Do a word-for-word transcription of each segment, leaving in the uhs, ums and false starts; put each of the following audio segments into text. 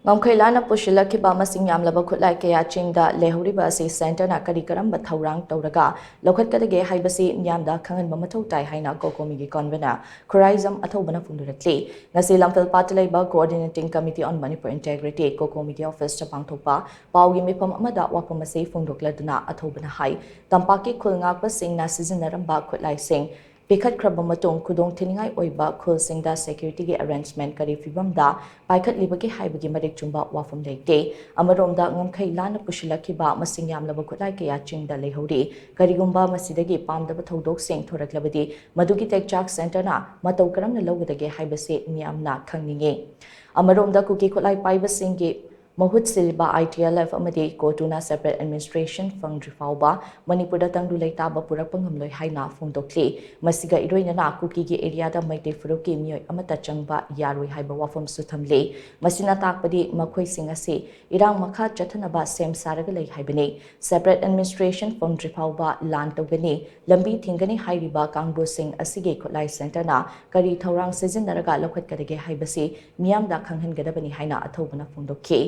ꯉꯝꯈꯩ ꯂꯥꯟꯅ ꯄꯨꯁꯤꯜꯂꯛꯈꯤꯕ ꯃꯁꯤꯡ ꯌꯥꯝꯂꯕ ꯈꯨꯠꯂꯥꯏ ꯀꯌꯥ ꯆꯤꯡꯗ ꯂꯩꯍꯧꯔꯤꯕ ꯑꯁꯤ ꯁꯦꯟꯇꯔꯅ ꯀꯔꯤ ꯀꯔꯝꯕ ꯊꯧꯔꯥꯡ ꯇꯧꯔꯒ ꯂꯧꯈꯠꯀꯗꯒꯦ ꯍꯥꯏꯕꯁꯤ ꯃꯤꯌꯥꯝꯗ ꯈꯪꯍꯟꯕ ꯃꯊꯧ ꯇꯥꯏ ꯍꯥꯏꯅ ꯀꯣꯀꯣꯃꯤꯒꯤ ꯀꯣꯟꯚꯦꯅꯔ ꯈꯨꯔꯥꯏꯖꯝ ꯑꯊꯧꯕꯅ ꯐꯣꯡꯗꯣꯔꯛꯂꯤ꯫ ꯉꯁꯤ ꯂꯝꯐꯦꯜꯄꯥꯠꯇ ꯂꯩꯕ Coordinating Committee on Manipur Integrity, ꯀꯣꯀꯣꯃꯤꯒꯤ ꯑꯣꯐꯤꯁꯇ ꯄꯥꯡꯊꯣꯛꯄ ꯄꯥꯎꯒꯤ ꯃꯤꯐꯝ ꯑꯃꯗ ꯋꯥꯐꯝ ꯑꯁꯤ ꯐꯣꯡꯗꯣꯛꯂꯗꯨꯅ ꯑꯊꯧꯕꯅ ꯍꯥꯏ, ꯇꯝꯄꯥꯛꯀꯤ ꯈꯨꯜ ꯉꯥꯛꯄꯁꯤꯡꯅ ꯁꯤꯖꯤꯟꯅꯔꯝꯕ ꯈꯨꯠꯂꯥꯏꯁꯤꯡ ꯄꯤꯈꯠꯈ꯭ꯔꯕ ꯃꯇꯨꯡ ꯈꯨꯗꯣꯡ ꯊꯤꯅꯤꯡꯉꯥꯏ ꯑꯣꯏꯕ ꯈꯨꯜꯁꯤꯡꯗ securityꯒꯤ arrangement ꯀꯔꯤ ꯐꯤꯕꯝꯗ ꯄꯥꯏꯈꯠꯂꯤꯕꯒꯦ ꯍꯥꯏꯕꯒꯤ ꯃꯔꯤꯛ ꯆꯨꯝꯕ ꯋꯥꯐꯝ ꯂꯩꯇꯦ꯫ ꯑꯃꯔꯣꯝꯗ ꯉꯝꯈꯩ ꯂꯥꯟꯅ ꯄꯨꯁꯤꯜꯂꯛꯈꯤꯕ ꯃꯁꯤꯡ ꯌꯥꯝꯂꯕ ꯈꯨꯠꯂꯥꯏ ꯀꯌꯥ ꯆꯤꯡꯗ ꯂꯩꯍꯧꯔꯤ꯫ ꯀꯔꯤꯒꯨꯝꯕ ꯃꯁꯤꯗꯒꯤ ꯄꯥꯝꯗꯕ ꯊꯧꯗꯣꯛꯁꯤꯡ ꯊꯣꯔꯛꯂꯕꯗꯤ ꯃꯗꯨꯒꯤ ꯇꯦꯛꯆꯥꯛ ꯁꯦꯟꯇꯔꯅ ꯃꯇꯧ ꯀꯔꯝꯅ ꯂꯧꯒꯗꯒꯦ ꯍꯥꯏꯕꯁꯤ ꯃꯤꯌꯥꯝꯅ ꯈꯪꯅꯤꯡꯏ꯫ ꯑꯃꯔꯣꯝꯗ ꯀꯨꯀꯤ ꯈꯨꯠꯂꯥꯏ ꯄꯥꯏꯕꯁꯤꯡꯒꯤ ꯃꯍꯨꯠ ꯁꯤꯜꯂꯤꯕ ITLF ꯑꯃꯗꯤ ꯀꯣꯇꯨꯅ separate administration ꯐꯪꯗ꯭ꯔꯤ ꯐꯥꯎꯕ ꯃꯅꯤꯄꯨꯔꯗ ꯇꯪꯗꯨ ꯂꯩꯇꯥꯕ ꯄꯨꯔꯛꯄ ꯉꯝꯂꯣꯏ ꯍꯥꯏꯅ ꯐꯣꯡꯗꯣꯛꯂꯤ꯫ ꯃꯁꯤꯒ ꯏꯔꯣꯏꯅꯅ ꯀꯨꯀꯤꯒꯤ ꯑꯦꯔꯤꯌꯥꯗ ꯃꯩꯇꯩ ꯐꯨꯔꯨꯞꯀꯤ ꯃꯤꯑꯣꯏ ꯑꯃꯠꯇ ꯆꯪꯕ ꯌꯥꯔꯣꯏ ꯍꯥꯏꯕ ꯋꯥꯐꯝꯁꯨ ꯊꯝꯂꯤ꯫ ꯃꯁꯤꯅ ꯇꯥꯛꯄꯗꯤ ꯃꯈꯣꯏꯁꯤꯡ ꯑꯁꯤ ꯏꯔꯥꯡ ꯃꯈꯥ ꯆꯠꯊꯅꯕ ꯁꯦꯝ ꯁꯥꯔꯒ ꯂꯩ ꯍꯥꯏꯕꯅꯤ꯫ Separate administration ꯐꯪꯗ꯭ꯔꯤ ꯐꯥꯎꯕ ꯂꯥꯟ ꯇꯧꯒꯅꯤ, ꯂꯝꯕꯤ ꯊꯤꯡꯒꯅꯤ ꯍꯥꯏꯔꯤꯕ ꯀꯥꯡꯕꯨꯁꯤꯡ ꯑꯁꯤꯒꯤ ꯈꯨꯠꯂꯥꯏ ꯁꯦꯟꯇꯔꯅ ꯀꯔꯤ ꯊꯧꯔꯥꯡ ꯁꯤꯖꯤꯟꯅꯔꯒ ꯂꯧꯈꯠꯀꯗꯒꯦ ꯍꯥꯏꯕꯁꯤ ꯃꯤꯌꯥꯝꯗ ꯈꯪꯍꯟꯒꯗꯕꯅꯤ ꯍꯥꯏꯅ ꯑꯊꯧꯕꯅ ꯐꯣꯡꯗꯣꯛꯈꯤ꯫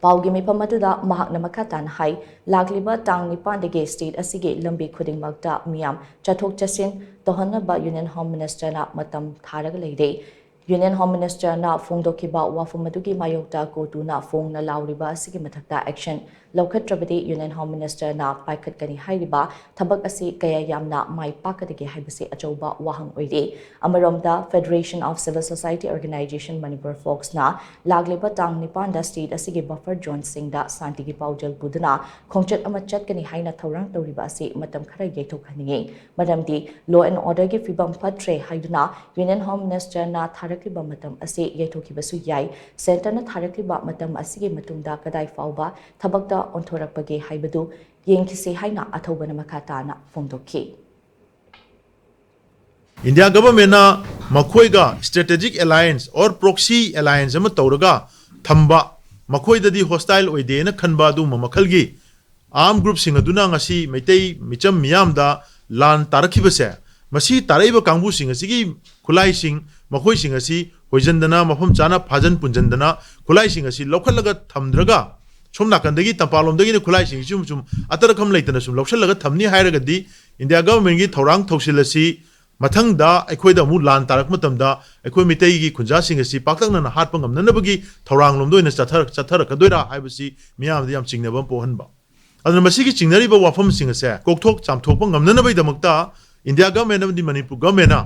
ꯄꯥꯎꯒꯤ ꯃꯤꯐꯝ ꯑꯗꯨꯗ ꯃꯍꯥꯛꯅ ꯃꯈꯥ ꯇꯥꯅ ꯍꯥꯏ, ꯂꯥꯛꯂꯤꯕ ꯇꯥꯡ ꯅꯤꯄꯥꯟꯗꯒꯤ state ꯑꯁꯤꯒꯤ ꯂꯝꯕꯤ ꯈꯨꯗꯤꯡꯃꯛꯇ ꯃꯤꯌꯥꯝ ꯆꯠꯊꯣꯛ ꯆꯠꯁꯤꯟ ꯇꯧꯍꯟꯅꯕ Union Home Ministerꯅ ꯃꯇꯝ ꯊꯥꯔꯒ ꯂꯩꯔꯦ꯫ Union Home Ministerꯅ ꯐꯣꯡꯗꯣꯛꯈꯤꯕ ꯋꯥꯐꯝ ꯑꯗꯨꯒꯤ ꯃꯥꯌꯣꯛꯇ ꯀꯣꯇꯨꯅ ꯐꯣꯡꯅ ꯂꯥꯎꯔꯤꯕ ꯑꯁꯤꯒꯤ ꯃꯊꯛꯇ action ꯂꯧꯈꯠꯇ꯭ꯔꯕꯗꯤ Union Home Ministerꯅ ꯄꯥꯏꯈꯠꯀꯅꯤ ꯍꯥꯏꯔꯤꯕ ꯊꯕꯛ ꯑꯁꯤ ꯀꯌꯥ ꯌꯥꯝꯅ ꯃꯥꯏ ꯄꯥꯛꯀꯗꯒꯦ ꯍꯥꯏꯕꯁꯤ ꯑꯆꯧꯕ ꯋꯥꯍꯪ ꯑꯣꯏꯔꯤ꯫ ꯑꯃꯔꯣꯝꯗ Federation of Civil Society Organisation Manipur, ꯐꯣꯛꯁꯅ ꯂꯥꯛꯂꯤꯕ ꯇꯥꯡ ꯅꯤꯄꯥꯟꯗ state ꯑꯁꯤꯒꯤ buffer zoneꯁꯤꯡꯗ ꯁꯥꯟꯇꯤꯒꯤ ꯄꯥꯎꯖꯦꯜ ꯄꯨꯗꯨꯅ ꯈꯣꯡꯆꯠ ꯑꯃ ꯆꯠꯀꯅꯤ ꯍꯥꯏꯅ ꯊꯧꯔꯥꯡ ꯇꯧꯔꯤꯕ ꯑꯁꯤ ꯃꯇꯝ ꯈꯔ ꯌꯩꯊꯣꯛꯍꯟꯅꯤꯡꯏ꯫ ꯃꯔꯝꯗꯤ law and orderꯒꯤ ꯐꯤꯕꯝ ꯐꯠꯇ꯭ꯔꯦ ꯍꯥꯏꯗꯨꯅ Union Home Ministerꯅ ꯊꯥꯔꯛꯂꯤꯕ ꯃꯇꯝ ꯑꯁꯤ ꯌꯩꯊꯣꯛꯈꯤꯕꯁꯨ ꯌꯥꯏ꯫ ꯁꯦꯟꯇꯔꯅ ꯊꯥꯔꯛꯂꯤꯕ ꯃꯇꯝ ꯑꯁꯤꯒꯤ ꯃꯇꯨꯡꯗ ꯀꯗꯥꯏ ꯐꯥꯎꯕ ꯊꯕꯛꯇ ꯑꯣꯟꯊꯣꯔꯛꯄꯒꯦ ꯍꯥꯏꯕꯗꯨ ꯌꯦꯡꯈꯤꯁꯤ ꯍꯥꯏꯅ ꯑꯊꯧꯕꯅ ꯃꯈꯥ ꯇꯥꯅ ꯐꯣꯡꯗꯣꯛꯈꯤ꯫ India governmentꯅ ꯃꯈꯣꯏꯒ strategic alliance or proxy alliance ꯑꯃ ꯇꯧꯔꯒ ꯊꯝꯕ, ꯃꯈꯣꯏꯗꯗꯤ hostile ꯑꯣꯏꯗꯦꯅ ꯈꯟꯕ ꯑꯗꯨꯒꯨꯝꯕ ꯃꯈꯜꯒꯤ armed groupꯁꯤꯡ ꯑꯗꯨꯅ ꯉꯁꯤ ꯃꯩꯇꯩ ꯃꯤꯆꯝ ꯃꯤꯌꯥꯝꯗ ꯂꯥꯟ ꯇꯥꯔꯛꯈꯤꯕꯁꯦ, ꯃꯁꯤ ꯇꯥꯔꯛꯏꯕ ꯀꯥꯡꯕꯨꯁꯤꯡ ꯑꯁꯤꯒꯤ ꯈꯨꯠꯂꯥꯏꯁꯤꯡ, ꯃꯈꯣꯏꯁꯤꯡ ꯑꯁꯤ ꯈꯣꯏꯖꯟꯗꯅ, ꯃꯐꯝ ꯆꯥꯅ ꯐꯥꯖꯟ ꯄꯨꯟꯖꯟꯗꯅ ꯈꯨꯠꯂꯥꯏꯁꯤꯡ ꯑꯁꯤ ꯂꯧꯈꯠꯂꯒ ꯊꯝꯗ꯭ꯔꯒ, ꯁꯣꯝ ꯅꯥꯀꯟꯗꯒꯤ ꯇꯝꯄꯥꯛꯂꯣꯝꯗꯒꯤꯅ ꯈꯨꯠꯂꯥꯏꯁꯤꯡ ꯁꯨꯝ ꯁꯨꯝ ꯑꯇꯔꯈꯝ ꯂꯩꯇꯅ ꯁꯨꯝ ꯂꯧꯁꯤꯜꯂꯒ ꯊꯝꯅꯤ ꯍꯥꯏꯔꯒꯗꯤ, ꯏꯟꯗꯤꯌꯥ ꯒꯚꯔꯟꯃꯦꯟꯒꯤ ꯊꯧꯔꯥꯡ ꯊꯧꯁꯤꯜ ꯑꯁꯤ ꯃꯊꯪꯗ ꯑꯩꯈꯣꯏꯗ ꯑꯃꯨꯛ ꯂꯥꯟ ꯇꯥꯔꯛꯄ ꯃꯇꯝꯗ ꯑꯩꯈꯣꯏ ꯃꯤꯇꯩꯒꯤ ꯈꯨꯟꯖꯥꯁꯤꯡ ꯑꯁꯤ ꯄꯥꯛꯇꯛꯅꯅ ꯍꯥꯠꯄ ꯉꯝꯅꯅꯕꯒꯤ ꯊꯧꯔꯥꯡꯂꯣꯝꯗ ꯑꯣꯏꯅ ꯆꯠꯊꯔꯛ-, ꯆꯠꯊꯔꯛꯀꯗꯣꯏꯔꯥ ꯍꯥꯏꯕꯁꯤ ꯃꯤꯌꯥꯝꯗ ꯌꯥꯝ ꯆꯤꯡꯅꯕ ꯑꯃ ꯄꯣꯛꯍꯟꯕ꯫ ꯑꯗꯨꯅ ꯃꯁꯤꯒꯤ ꯆꯤꯡꯅꯔꯤꯕ ꯋꯥꯐꯝꯁꯤꯡ ꯑꯁꯦ ꯀꯣꯛꯊꯣꯛ ꯆꯥꯝꯊꯣꯛꯄ ꯉꯝꯅꯅꯕꯒꯤꯗꯃꯛꯇ ꯏꯟꯗꯤꯌꯥ ꯒꯚꯔꯟꯃꯦꯟ ꯑꯃꯗꯤ ꯃꯅꯤꯄꯨꯔ ꯒꯚꯔꯟꯃꯦꯟꯅ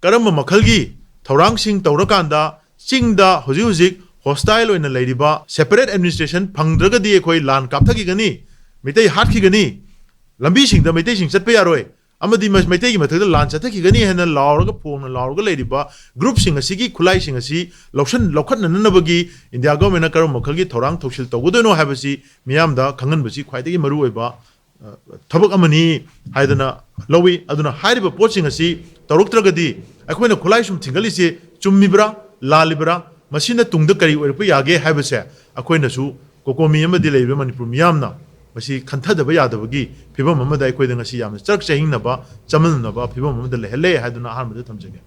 ꯀꯔꯝꯕ ꯃꯈꯜꯒꯤ ꯊꯧꯔꯥꯡꯁꯤꯡ ꯇꯧꯔꯀꯥꯟꯗ ꯆꯤꯡꯗ ꯍꯧꯖꯤꯛ ꯍꯧꯖꯤꯛ ꯍꯣꯁꯇꯥꯏꯜ ꯑꯣꯏꯅ ꯂꯩꯔꯤꯕ ꯁꯦꯄꯔꯦꯠ ꯑꯦꯗꯃꯤꯅꯤꯁꯇ꯭ꯔꯦꯁꯟ ꯐꯪꯗ꯭ꯔꯒꯗꯤ ꯑꯩꯈꯣꯏ ꯂꯥꯟ ꯀꯥꯞꯊꯈꯤꯒꯅꯤ, ꯃꯤꯇꯩ ꯍꯥꯠꯈꯤꯒꯅꯤ, ꯂꯝꯕꯤꯁꯤꯡꯗ ꯃꯩꯇꯩꯁꯤꯡ ꯆꯠꯄ ꯌꯥꯔꯣꯏ, ꯑꯃꯗꯤ ꯃ-, ꯃꯩꯇꯩꯒꯤ ꯃꯊꯛꯇ ꯂꯥꯟ ꯆꯠꯊꯈꯤꯒꯅꯤ ꯍꯥꯏꯅ ꯂꯥꯎꯔꯒ ꯐꯣꯡꯅ ꯂꯥꯎꯔꯒ ꯂꯩꯔꯤꯕ ꯒ꯭ꯔꯨꯞꯁꯤꯡ ꯑꯁꯤꯒꯤ ꯈꯨꯠꯂꯥꯏꯁꯤꯡ ꯑꯁꯤ ꯂꯧꯁꯟ-, ꯂꯧꯈꯠꯅꯅꯕꯒꯤ ꯏꯟꯗꯤꯌꯥ ꯒꯚꯔꯟꯃꯦꯟꯅ ꯀꯔꯝꯕ ꯃꯈꯜꯒꯤ ꯊꯧꯔꯥꯡ ꯊꯧꯁꯤꯜ ꯇꯧꯒꯗꯣꯏꯅꯣ ꯍꯥꯏꯕꯁꯤ ꯃꯤꯌꯥꯝꯗ ꯈꯪꯍꯟꯕꯁꯤ ꯈ꯭ꯋꯥꯏꯗꯒꯤ ꯃꯔꯨꯑꯣꯏꯕ, ꯑ, ꯊꯕꯛ ꯑꯃꯅꯤ ꯍꯥꯏꯗꯅ ꯂꯧꯏ꯫ ꯑꯗꯨꯅ ꯍꯥꯏꯔꯤꯕ ꯄꯣꯠꯁꯤꯡ ꯑꯁꯤ ꯇꯧꯔꯛꯇ꯭ꯔꯒꯗꯤ ꯑꯩꯈꯣꯏꯅ ꯈꯨꯠꯂꯥꯏ ꯁꯨꯝ ꯊꯤꯡꯒꯠꯂꯤꯁꯦ ꯆꯨꯝꯃꯤꯕ꯭ꯔꯥ, ꯂꯥꯜꯂꯤꯕ꯭ꯔꯥ, ꯃꯁꯤꯅ ꯇꯨꯡꯗ ꯀꯔꯤ ꯑꯣꯏꯔꯛꯄ ꯌꯥꯒꯦ ꯍꯥꯏꯕꯁꯦ ꯑꯩꯈꯣꯏꯅꯁꯨ ꯀꯣꯀꯣꯃꯤ ꯑꯃꯗꯤ ꯂꯩꯔꯤꯕ ꯃꯅꯤꯄꯨꯔ ꯃꯤꯌꯥꯝꯅ ꯃꯁꯤ ꯈꯟꯊꯗꯕ ꯌꯥꯗꯕꯒꯤ ꯐꯤꯕꯝ ꯑꯃꯗ ꯑꯩꯈꯣꯏꯗ ꯉꯁꯤ ꯌꯥꯝꯅ ꯆꯔꯛ ꯆꯍꯤꯡꯅꯕ, ꯆꯃꯝꯅꯕ ꯐꯤꯕꯝ ꯑꯃꯗ ꯂꯩꯍꯜꯂꯦ ꯍꯥꯏꯗꯨꯅ ꯑꯍꯥꯟꯕꯗ ꯊꯝꯖꯒꯦ꯫